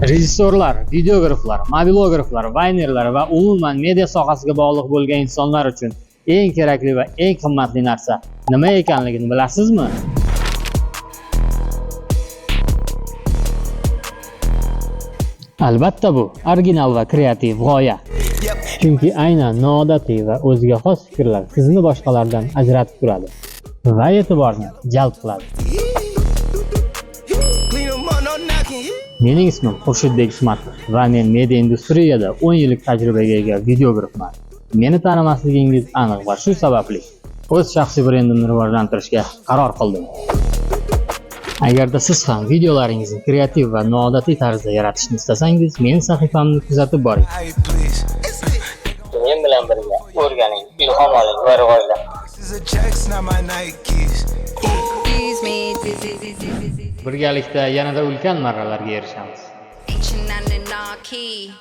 Rejissyorlar, videograflar, mobilograflar, vaynerlar va umuman media sohasiga bog'liq bo'lgan insonlar uchun eng kerakli va eng qimmatli narsa nima ekanligini bilasizmi? Albatta, bu original va kreativ g'oya. Chunki aynan noodatiy va o'ziga xos fikrlar sizni boshqalardan ajratib turadi va e'tiborni jalb qiladi. Clean 'em up, no knocking. Mening ismim Xurshidbek Ismatov va men media industriyada 10 yillik tajribaga ega videografman. Meni tanimasligingiz aniq va shu sababli o'z shaxsiy brendimni rivojlantirishga qaror qildim. Agarda siz ham videolaringizni kreativ va noodatiy tarzda yaratishni istasangiz, meni sahifamni kuzatib boring. I please. Men bilan birga o'rganing, ilhom oling va rivojlaning. This is a checks, not my Nikes. Excuse me, z z z z z z Birgalikda yanada ulkan marralarga erishamiz. H and N N R key.